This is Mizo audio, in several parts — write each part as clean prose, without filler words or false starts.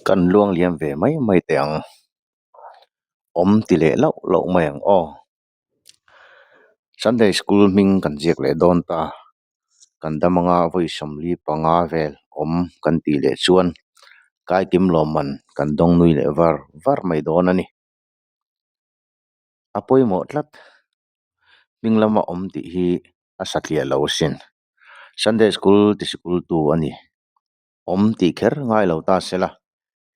Kan luang liam ve mai mai teh ang. Awm ti leh loh loh mai ang aw. Sunday School hming kan ziak leh dawn ta. Kan dam anga vawi 45 vel awm kan tih leh chuan kaikim lawmman kan dawng nui leh var var mai dawn a ni. A pawimawh tlat. Hming lama awm tih hi a satliah lo asin. Sunday School ti sikultu a ni. Awm tih kher ngai lo ta se la,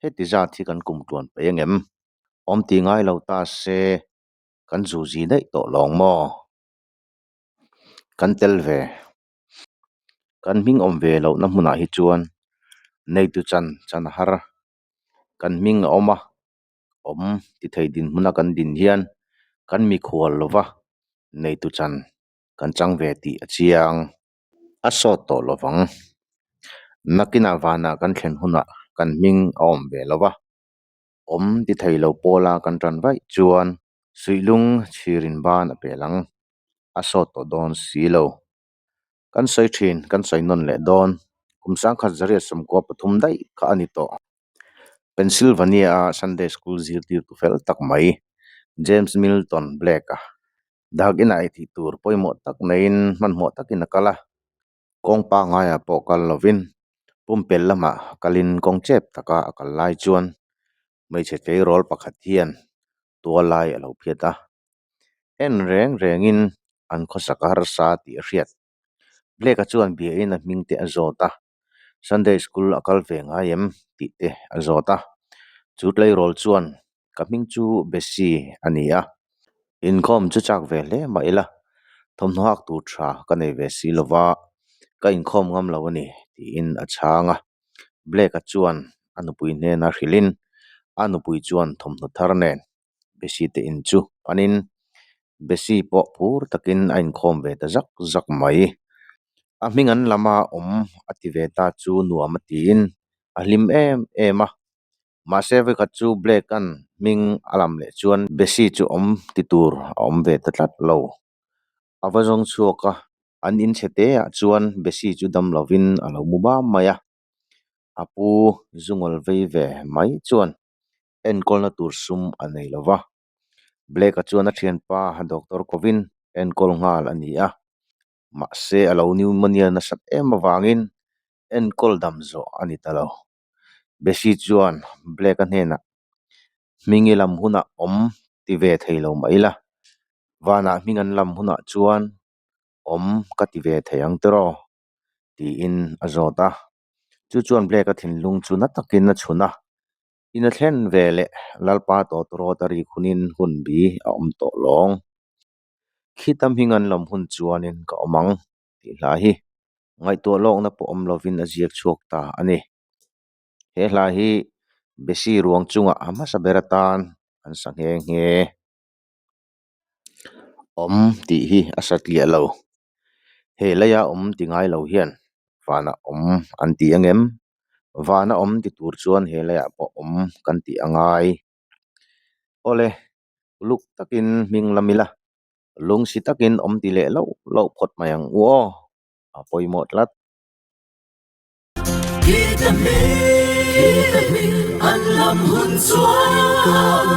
heti zat hi kan kum tluan peih ang em? Awm tih ngai lo ta se, kan zuzi daih tawh lawng maw? Kan tel ve. Kan hming awm ve lohna hmunah hi chuan neitu chan chan a har. Kan hming a awm a, awm ti thei dinhmuna kan din hian kan mikhual lova neitu chan kan chang ve tih a chiang. A sawt tawh lovang. Nakinah vanah kan thlen hunah kan hming a awm ve lova, awm ti thei lo pawla kan tan vaih chuan suihlung chhirin ban a pel ang. A sawt tawh dawn si lo. Kan sawi thin, kan sawi nawn leh dawn. Kum 1993 daih kha a ni tawh. Pennsylvania-a Sunday School zirtirtu fel tak mai, James Milton Blake-a dak inah ei tih tur pawimawh tak neiin hmanhmawh takin a kal a. Kawng pangaiah pawh kal lovin pumpelh lamah kalin kawng chep taka a kal lai chuan hmeichhe tleirawl pakhat hian tual lai a lo phiat a. En reng rengin an khawsak a harsa tih a hriat. Blake-a chuan biain a hming te a zawt a, Sunday School a kal ve ngai em tih te a zawt a. Chu tleirawl chuan ka hming chu Bessie a ni a, inkhawm chu chak ve hle mah ila thawmhnaw hak tur tha ka nei ve si lova ka inkhawm ngam lo a ni tiin a chhang a. Blake-a chuan a nupui hnena hrilhin a nupui chuan thawmhnaw thar nen Bessie te in chu panin Bessie pawh phur takin a inkhawm ve ta zak zak mai. A hming an lama awm a ti ve ta chu nuam a tiin a hlim em em a. Mahse vawikhat chu Blake-a'n hming a lam leh chuan Bessie chu awm ti tur a awm ve ta tlat lo. A va zawng chhuak a, an in chhe te ah chuan Bessie chu dam lovin a lo mu bam mai a. A pu zungawl vei ve mai chuan enkawlna tur sum a nei lo va. Blake-a chuan a thianpa Doctor Kovin enkawl nghal a ni a, mahse a lo pneumonia nasat em avangin enkawl dam zawh a ni ta lo. Bessie chuan Blake-a hnenah, Hming i lam hunah awm ti ve thei lo mah ila, vanah hming an lam hunah chuan awm ka ti ve thei ang tiraw? tiin a zawt a. Chu chuan Blake-a thinlung chu na takin a chhun a, in a thlen ve leh Lalpa tawtawrawt a rik hunin hun bi a awm tawh lawng. Khita hming an lam hun chuanin ka awm ang tih hla hi ngaihtuah lawkna pawh awm lovin a ziak chhuak ta a ni. He hla hi Bessie ruang chungah a hmasa ber atan an sa nghe nghe. Awm tih hi a satliah lo. He leia awm ti ngai lo hian vanah awm an ti ang em? Vana awm ti tur chuan he leiah pawh awm kan tih a ngai. Awle, uluk takin hming lam ila, lungsi takin awm ti leh loh loh phawt mai ang u aw, a pawimawh tlat. Kita hming, kita hming, an lam hun chuan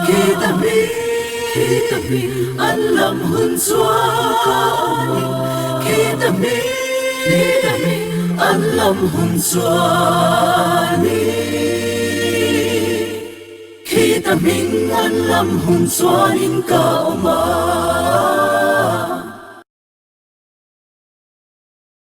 Kita hming, kita hming, an lam hun chuan Kita hming, kita hming, an lam hun chuan Kita hming an lam hun chuanin ka awm a.